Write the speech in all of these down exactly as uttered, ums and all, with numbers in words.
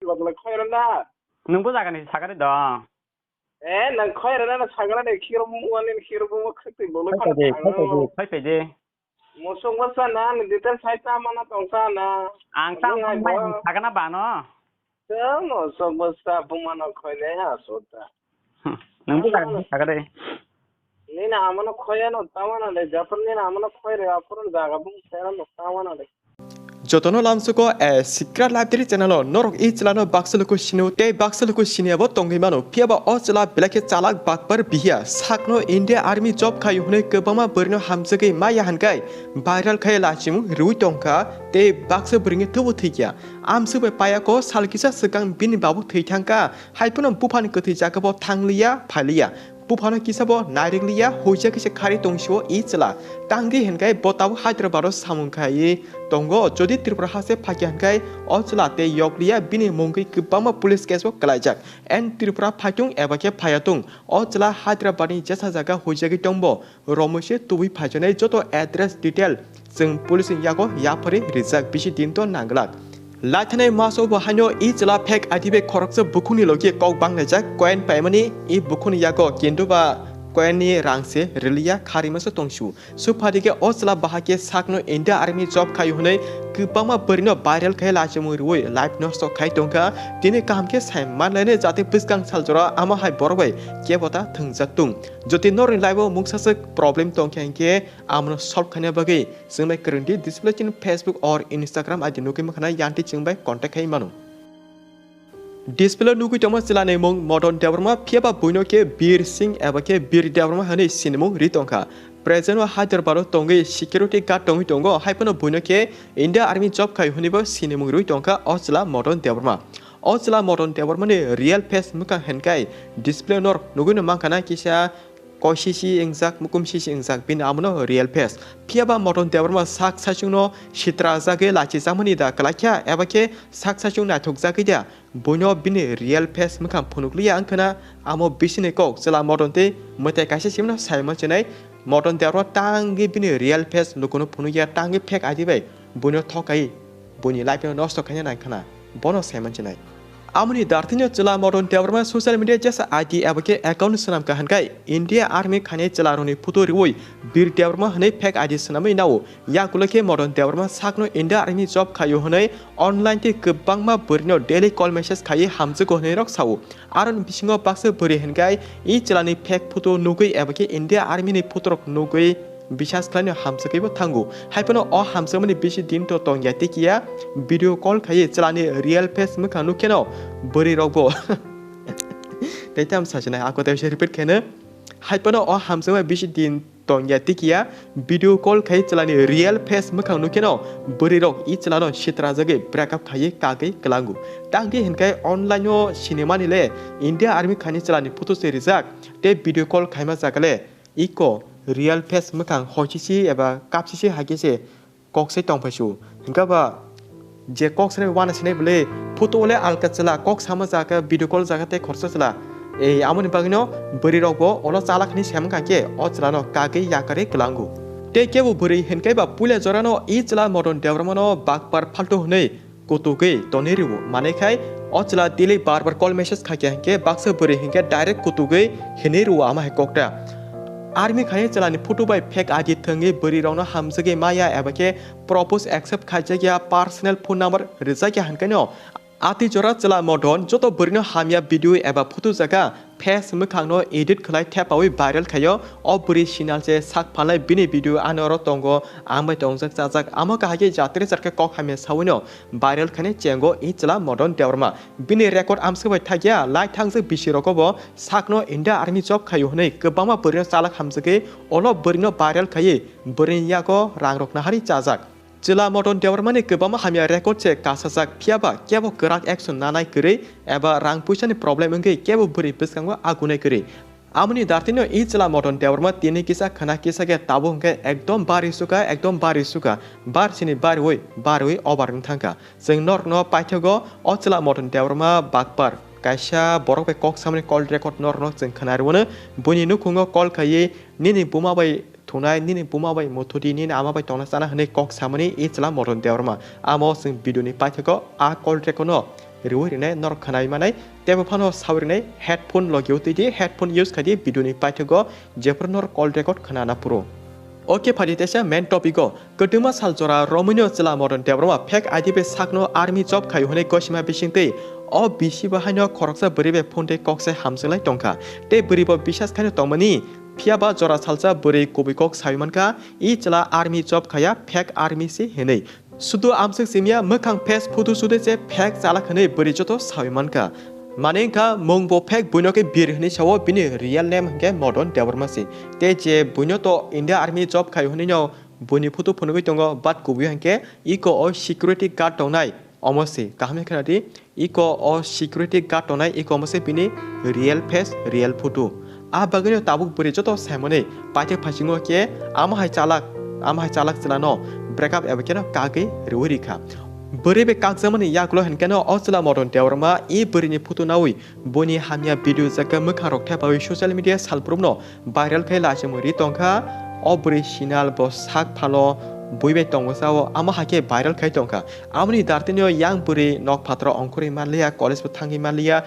Bokle khoi rwna. Nwngbo jagani sakari do. Eh, nang khoi rwna na sakara de khiro mu wani khiro mu khati bolo Khoi khana phaidi, khoi phaidi, thangno. Khoi phaidi. Musuk basa na ni detail sai ta mana tong sa na. Ang ta Nang ai mang bai bo. Ang sakana bano. Te musuk basa bumano khoi le ha sota. Hmm. Nwngbo jagani sakari. Nini amano khoyano tamana de, japon nini amano khoire aporon jaga bung sera no tamana de. Jotono lamsuko a Sikra Library channel o norok i chwlano baksa luku sino tei baksa luku siniya bo tongwi mano. Phiya ba o chwla belai khe chalak bakpar bihiya. Sakno India Army job khai hwnwi kwbangma bwrwino hamjagwi maya hwnkhai viral khai lachimung rwi tongkha tei baksa bwrwini thubo thwikya. Amsuk bai payako sal kisa swkang bini babu thwi thangkha. Haiphano buphani kwthwi jagao thangliya, phailiya. Buphano kisabo nairikliya, huijak kisa khari tongsio i chwla. Tangdi hinkhai bo tabuk Hyderabad o samung khaiwi tongo. Jodi Tripura hase phakya hinkhai o chwla tei yokliya bini mungwi kwbangma police case bo kwlaijak. En Tripura phaitung eba khe phaiyatung, o chwla Hyderabad ni jesa jaga huijagwi tongbo. Romoise tubui phaijaknai joto address detail chwng police ni yago yapharwi rijak, bisi din to nangglak. Laithanai maso bo haino i chwla fake I D bai khoroksa bukhukni logi kok banglaijak, coin paimani i bukhukni yago kintu ba coin ni rang se riliya, kharwi masa tongsu. Sukphadige o chwla bahai khe sakno India Army job khai hwnwi kwbangma bwrwino viral khai lachimung rwui life nosto khai tongkha. Tini kaham khe sai manlainai jati bwskang saljora ama hai borok bai kebo ta thwngjak tung. Jodi norni life o mungsaswk problem tongkha hinkhe, Amono solve khaina bagwi chwng bai kwrwngdi display chini Facebook or Instagram I D nugwi mankha na, yanti chwng bai contact khai mano. Display o nugwi tongma chwlani mung Modon Debbarma, phiya ba buino khe Bir Singh eba khe Bir Debbarma hwnwi sinimung ri tongkha. Present o Hyderabad o tongwi security guard tongwi tongo, hai phano buino khe India Army job khai hwnwi bo sinimung rwi tongkha o chwla Modon Debbarma. O chwla Modon Debbarma ni real face mwkhang hwnkhai display o norok nugwi no mankha na, kisa koi sisi wngjak, mukum sisi wngjak, bini amono real face. Phiya ba Modon Debbarma sak saichungno sitrajagwi lachijakmani da kwlaikha, eba khe sak saichung naithokjagwi da? Buino bini real face mwkhang phunukliya wngkhana, amo bisini kok chwla Modon tei mwtai kaisa simano sai manchinai. Modon Debbarma tangwi bini real face lukuno phunukya, tangwi fake I D bai buino thokai, buini life no nosto khaina nangkhana, bono sai manchinai. Amoni dartino chwla Modon Debbarma social media jesa I D eba khe account swnamkha hwnkhai India Army khainai chwlarokni photo riui Bir Debbarma hwnwi fake I D swnamwi nao. Yakulo khe Modon Debbarma sakno India Army job khaio hwnwi online tei kwbangma bwrwino daily call message khaiwi hamjago hwnwi rok sao. Aroni bisingo baksa bwrwi hwnkhai i chwlani fake photo nugwi eba khe India Army ni photo rok nugwi bisas khlaino hamjakgwibo thango. Haiphano o hamjakmani bisi din to tongya tei kiya video call khaiwi chwlani real face mwkhang nukkheno bwrwi rokbo tei tamo sachinai ako tei se repeat khaino. Haiphano o hamjakma bisi din tongya tei kiya video call khai chwlani real face mwkhang nukkheno bwrwi rok i chwlano sitrajagwi break up khaiwi kagwi kwlango. Tangdi hinkhai online o sinimani le India Army khaini chwlani photo se rijak tei video call khaima jaga le iko real face mwkhang hoisisi eba kapsisi haikhe se kok se tongphaisu. Hinkhe ba je kok sene wana sene bwle photo le alka chwla, kok sama jaga, video call jaga tei khoroksa chwla. Ei amoni bagwino bwrwi rokbo olo chalak hinwi semwng kha khe o chwlano kagwi yakarwi kwlango. Tei kebo bwrwi hinkhe ba puila jorano i chwla Modon Debbarmano bakpar phalto hwnwi kutugwi tonwi rwo. Manwi khai o chwla daily bar bar call message khaikha hinkhe baksa bwrwi hinkhe direct kutugwi hinwi rwo ama hai kokta. Army khaini chwlani photo bai fake I D thwngwi bwrwi rokno hamjagwi maya eba khe propose accept khaijakya, personal phone number rijakya hinkheno atwi jora chwla Modon joto bwrwino hamya video eba photo jaga face mwkhangno edit khlai thepaui viral khaio. O bwrwi sinal se sak phalnai bini video ano oro tongo, ang bai tongjak chajak, amo kahai khe jatri charkhe kok hamya sawino viral khainai chengo i chwla Modon Debbarma. Bini record amswk bai thakya, lai thangjak bisi rogo bo sakno India Army job khaio hwnwi kwbangma bwrwino chalak hamjagwi olo bwrwino viral khaiwi bwrwini yago rang rok nahari chajak. Chwla Modon Debbarmani kwbangma hamya record se kasajak, phiya ba kebo kwrak action nanai kwrwi eba rang puisani problem wngwi kebo bwrwi bwskango agunai kwrwi. Amoni dartino i chwla Modon Debbarma tini kisa khwna kisa khe tabuk hwnkhe ekdom bari sukha, ekdom bari sukha, bar sini bariui, bariui obar wng thangkha. Chwng norokno paithago o chwla Modon Debbarma bakpar kaisa borok bai kok samani call record norokno chwng khwnai rwno. Buini nukhungo call khaiwi nini buma bai thunai, nini buma bai muthudi, nini ama bai tongna chana hwnwi kok samani i chwla Modon Debbarma. Amo chwng video ni paithago a call record no riwi rinai norok khwnai manai, teibo phano sawi rinai headphone logi o twi di, headphone use khai di video ni paithago, jephuru norok call record khwnana phuru. Oke, phai di teisa main topic o. Kwtwma sal jora romwino chwla Modon Debbarma fake I D bai sakno army job khai hwnwi gosima bisingtwi o bisi bo haino khoroksa bwrwi bai phone tei kok se hamjwklai tongkha. Tei bwrwi bo bisas khaino tongmani, phiya ba jora salsa bwrwi kubui kok sawi mankha, i chwla army job khaya, fake army se hwnwi. Sudu amswk simya mwkhang face photo sude se fake chalak hwnwi bwrwi joto sawi mankha. Mane wngkha mung bo fake, buino khe Bir hwnwi sao, bini real name hwnkhe Modon Debbarma se. Tei je buino to India Army job khai hwnwi no buini photo phunugwi tongo, but kubui hwnkhe iko o security guard tongnai omo se. Kaham khe khna di, iko o security guard tongnai iko omo se bini real face, real photo. A bagwino tabuk bwrwi joto saimani paithak phasingo khe amo hai chalak, amo hai chalak chwlano break up eba kheno kagwi rwi rikha. Bwrwi bai kakjakmani yagulo hinkhe no o chwla Modon Debbarma i bwrwini photo nawi buini hamya video jagwi mwkhangrok thepawi social media salbrumno viral khai lachimung ri tongkha. O bwrwi sinal bo sak phalo bui bai tongo sao, amo hai khe viral khai tongkha. Amoni dartino yang bwrwi nok phataro ongkhorwi manliya, college bo thangwi manliya.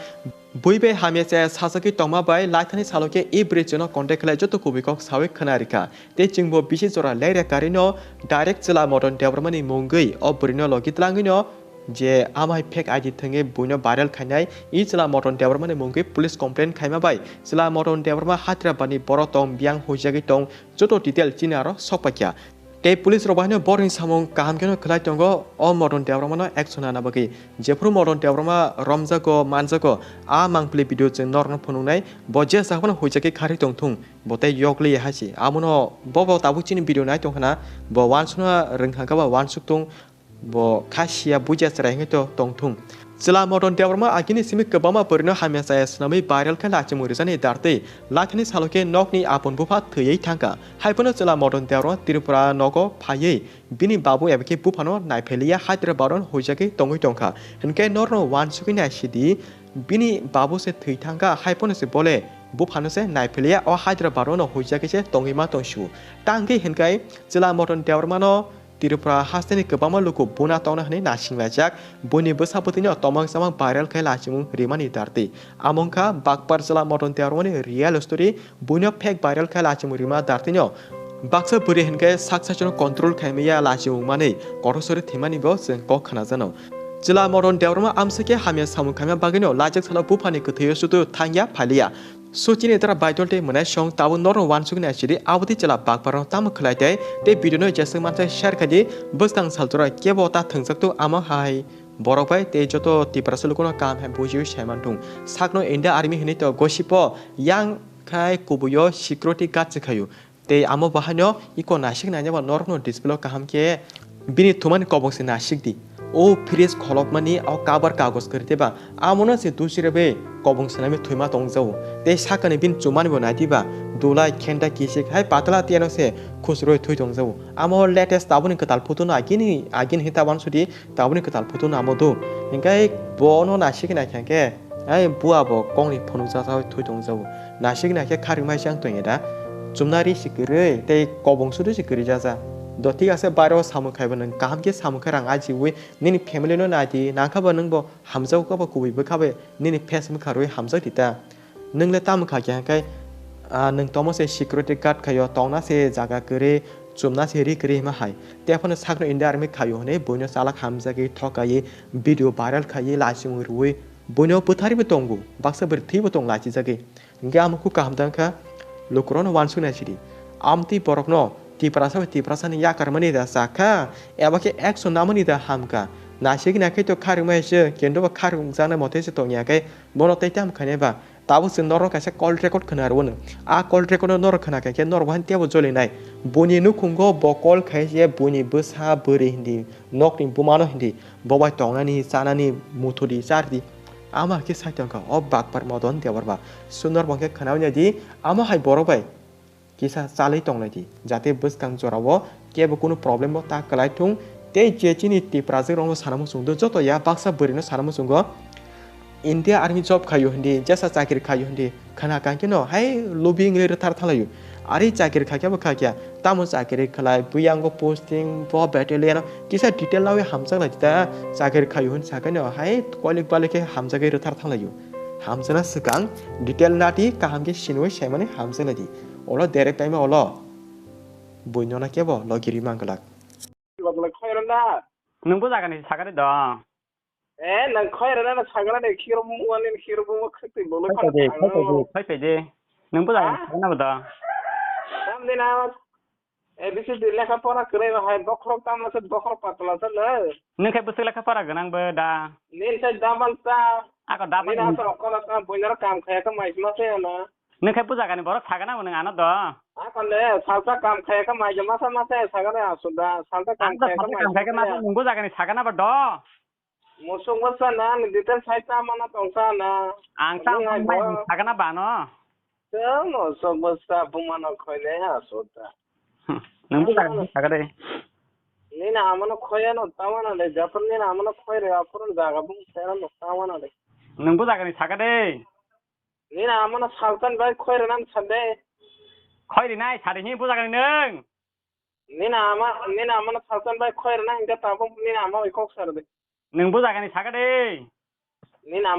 Bui bai hamya chaya sajagwi tongma bai laithani salo khe e bwrwi chwngno contact khlai joto kubui kok sawi khna rikha. Tei chwngbo bisi jora lerya karino direct chwla Modon Debbarmani mungwi o bwrwino logi tlangwino je amai fake I D thwngwi buino viral khainai, i chwla Modon Debbarmani mungwi police complaint khaima bai chwla Modon Debbarma Hyderabadni borok tong biyang huijagwi tong, joto detail chini aro sokpaikha. Tei police rok bahaino borokni samung kaham kheno khlai tongo, o Modon Debbarmano action nana bagwi. Jephuru Modon Debbarma romjago, manjago, a mangpili video chwng norokno phunuknai, bo je sakhano huijagwi kharwi tongthung, bo tei yokliya hai se. Abono bobo tabuk chini video nai tongkhana, bo uansukna rwngkha khe ba uansuk thung, bo kha siya bujiya chwrai hwnkhe to tongthung. Chwla Modon Debbarma agini simi kwbangma bwrwino hamya chaya swnamwi viral khe lachimung rijani dartwi laithani salo khe nokni apun bupha thwiwi thangkha. Haiphano chwla Modon Debbarma Tripura nogo phaiwi bini babu eba khe buphano naipheliya Hyderabad-o huijagwi tongwi tongkha. Hinkhe norokno uansugwi naisidi, bini babu se thwi thangkha, haiphano se bole buphano se naipheliya o Hyderabad-o huijagwi se tongwi ma tongsu. Tangwi hinkhe chwla Modon Debbarmano Tripura hasteni kwbangma luku buna tongna hwnwi naisinglaijak. Buini bwsa bwtwino tomang chamang viral khai lachimung rimani dartwi. Amo wngkha Bagpar chwla Modon Debbarmani real story. Buino fake viral khai lachimung rima dartwino baksa bwrwi hinkhe sak saichwrwng control khaimaya lachimung manwi kothosori thwimani bo chwng kok khnajano. Chwla Modon Debbarma amswkhe hamya samung khaima bagwino laijak salo buphani kwthwio sudu thangya phaliya. Suchini dara baidol tei mwnaisong tabuk norok uansuknai sidi, aboni chwla Bagparno tamo khlai tei, tei video no jeswk mansa share khai di, bwskang salchora kebo ta thwngjak tu amo hai borok bai tei joto Tiprasa lukuno kaham hai bujiwi sai manthung. Sakno India Army hinwi to gossip o yang khai kubuio security guard se khaio. Tei amo bahaino iko naisik naineba norokno display o kaham khe bini thumani kobong se naisik di. O fridge kholopmani o cover kagoj kwrwi tei ba amono se dusi rwui kobong swnamwi thwima tongjago. Tei sakani bini chumani bo nai di ba dulai khenda kisik hai patla tiyano se khusrwi thwi tongjago. Amo latest tabukni kwtal photo no agini agini hinwi ta uansudi. Tabukni kwtal photo no amo do. Hinkhe bono naisik naikha khe, ai bua bo kokni phunukjak thwi tongjago. Naisik naikhe kharwi mai se ang tongya da. Chumna ri se kwrwi tei kobong sudu se kwrwi jaja. Do thik ase, bairo samung khaibo nwng kaham khe samung khe rang ajiwi nini family no nai di, nangkha ba nwng bo hamjago khe bo kubui bwkha bai nini face bwkha rwi hamjak di ta. Nwng le tamo kha khe hwnkhe, ah, nwng tomo se security guard khaio, tongna se jaga kwrwi, chumna se ri kwrwi hima hai. Tei aphano sakno India Army khaio hwnwi buino chalak hamjagwi thokaiwi video viral khaiwi lachimung rwui buino bwtharwi bo tongo, baksa bwrwi thwibo tong lachijagwi. Hinkhe amo khe kaham tang kha, lukurokno uansuknai sidi. Amtwi borokno Tiprasa bai Tiprasani yakarmani da chakha, eba khe action namani da hamkha. Naisik naikhe to kharwngmai se, kintu bo kharwngjaknai mote se tongya khe bono tei tamo khainai ba. Tabuk chwng norok kaisa call record khna rwno. A call record no norok khna khe norok bo han tebo jolinai. Buini nukhungo bo call khai se buini bwsa bwrwi hindi, nokni bumano hindi, bo bai tongnani, chanani, muthudi, chardi. Ama khe sai tongkha o Bagpar Modon Debbarma. Sundor bo khe khna wngnai di, amo hai borok bai kisa chalwi tonglai di, jate bwskang jorao kebo kunu problem bo ta kwlai thung. Tei je chini Tiprajwk rokno sana muchung do, joto ya baksa bwrwi no sana muchungo, India Army job khaio hindi, jesa chakri khaio hindi, khna kang khe no hai lobbying le rwthar thalaio. Ari chakiri khakya bo khakya, tamo chakiri khlai, buyango posting, bo battalion, kisa detail nawi hamjak lai ta, chakiri khayu hwn sakani o hai kolik balik khe hamjagwi rwthar thanglaio. Hamjakna swkang detail nati kaham khe sinwi saimani hamjak lai di. Olo direct time olo. Buino na kebo logiri manglak. Loglai khoi rwna. Nwng bo jagani sakari do. Eh, nang khoi rwna na sagana de khiro mu wani khiro mu khati bolo khoi khana phaidi, khoi phaidi, thangno. Khoi phaidi. Nwng bo jagani Ha? Sakana bo do. Tam din awas. A B C D lekha pora kwrwi ba hai bokhorok tamla se bokhorok patla se le. Nwng khe bwswk lekha pora gwnang bo da. Nin se double ta. Ako double. Nin asa okkola ta boinaro kam khaya ka mai ma se na. Nwng khe bujagani borok sagana bo nwng ano do. Ako le salsa kam khaya ka mai ma sa ma se sagana asu da. Salsa kam khaya ka mai ma se nwng bujagani sagana bo do. Musuk bwsa na ni detail sai ta mana tong sa na. Ang ta ang mai bo. Sagana ba no. Tamo sok bwsa bumano khoile ha sota. Hmm. Nwng bo jaga ni saga de. Nini amano khoya no tamana de, japon nini amano khoi re, apor jaga bung sera no tamana de. Nwng bo jaga ni saga de. Nini amano saltan bai khoi re nan sande. Khoi re nai sari hi bo jaga ni nwng. Nini ama, nini amano saltan bai khoi re nan hingke tabo nini ama bai kok sar de. Nwng bo jaga ni saga de. Nini ama